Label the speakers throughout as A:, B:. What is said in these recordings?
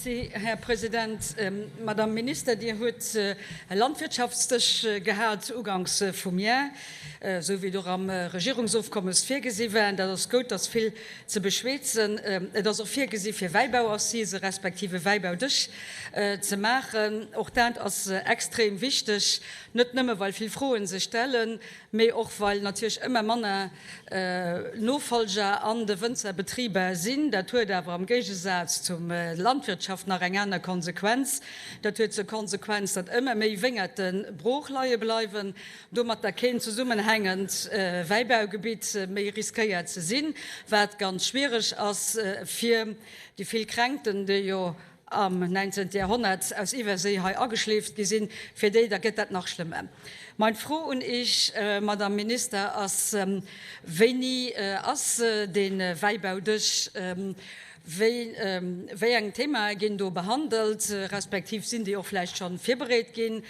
A: Merci, Här President. Madame Minister, Dir huet e Landwirtschaftsdësch gehat uganks vum Jar, esou wéi et och am Regierungsofkommes virgesi war. Dat ass goud, dass vill ze beschweezen. Et ass och virgesi fir Wäibauassisen, respektive Wäibaudësch ze maachen. Och dat ass extrem wichteg, net nëmme well vill Froen sech stellen, mee och well natierlech ëmmer manner Nofolger an de Wënzerbetriber sinn. Dat huet awer am Géigesaz zum Landwirtschaft nach eng aner Konsequenz. Dat huet zur Konsequenz, datt ëmmer méi Wéngerte brooch leie bleiwen, domatter keen zesummenhängend Wäibaugebitt méi riskéiert ze sinn, wat ganz schwiereg ass fir déi vill Kränkten, déi jo am 19. Jahrhonnert aus Iwwerséi hei ageschleeft gi sinn, fir déi da gëtt dat nach schlëmmer. Mein Fro un Iech, Madame Minister, ass, Wéini ass dee Wäibaudësch? Wéi, wéi eng Themae ginn do behandelt, respektiv sinn déi och vläicht scho virbereet ginn,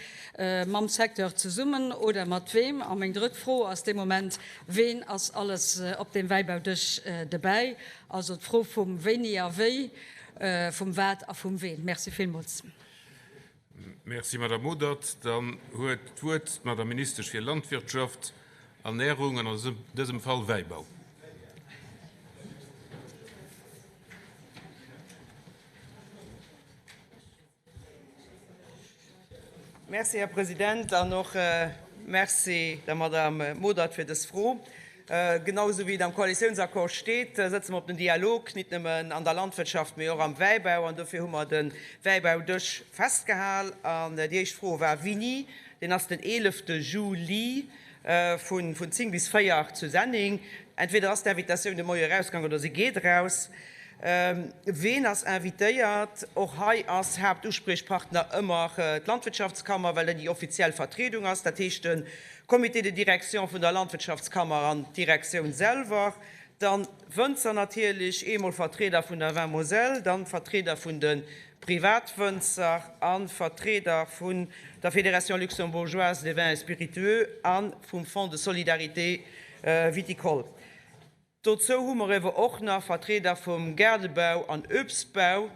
A: mam Secteur zesummen oder mat weem? A meng drëtt Fro ass dee Moment, Ween ass alles op deem Wäibaudësch dobäi? Also d'Fro vum wéini a wéi. Vum wat a vum ween. Merci villmools.
B: Merci, Madame Modert. Dann huet d'Wuert d'Madame Ministesch fir Landwirtschaft, Ernährung an an dësem Fall Wäibau.
C: Merci, Här President, an och Merci der Madame Modert fir dës Fro. Genau esou wéi et am Koalitiounsaccord steet, sëtze mer op den Dialog, nit nëmmen an der Landwirtschaft, mee och am Wäibau. An dofir hu mer de Wäibaudësch festgehal. An déi éischt Fro war, Wéini? Deen ass den 11 Juli vun 10 bis 4 zu Senneng. Entweder ass d'Invitatioun de Moie erausgaangen oder se geet eraus. Ween ass invitéiert? Och hei ass Haaptuspriechpartner ëmmer d'Landwirtschaftskammer, well dat déi offiziell Vertriedung ass, dat heescht de Comité de direction vun der Landwirtschaftskammer an d'Direktioun selwer, dann d'Wënzer natierlech, eemol Vertrieder vun der Vin Moselle, dann Vertrieder vun de Privatwënzer a Vertrieder vun der Fédération luxembourgeoise des vins et spiritueux a vum Fonds de solidarité viticole. Dozou hu mer ewer och nach Vertrieder vum Gaardebau an Uebstbau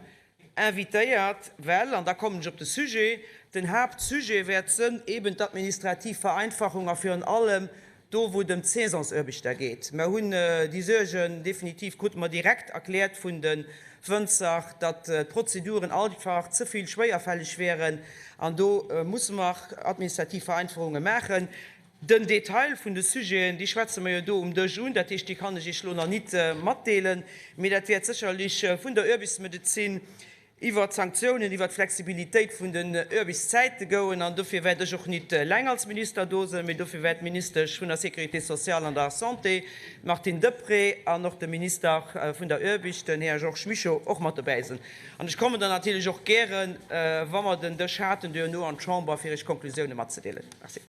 C: invitéiert, well, an da kommen ech op de Sujet, den Haaptsujet wäert sënn eben d'administrativ Vereinfachung a virun allem do wou et ëm d'Saisonsaarbechter geet. Mer hunn déi Suergen definitiv, krute mer direkt erkläert vun de Wënzer, datt d'Prozeduren einfach ze vill schwéierfälleg wäeren an do musse mer administrativ Vereinfachunge maachen. Den Detail vun de Sujeten, déi schwätze mer jo do um Dësch un, dat heescht, déi kann ech Iech elo nach nit matdeelen, mee dat wäert sécherlech vun der Urbismedezin iwwer d'Sanktiounen, iwwer d'Flexibilitéit vun den Urbiszäite gouen. An dofir wäert ech och nit eleng als Minister do sinn, mee dofir wäert d'Ministesch vun der Sécurité sociale an der Santé, d'Martine Deprez, an och de Minister vun der Urbich, den Här Georges Mischo, och mat dobäi sinn. An ech kommen dann natierlech och gären, wa mer den Dësch haten, duerno an d'Chamber, fir Iech d'Konklusioune matzedeelen. Merci.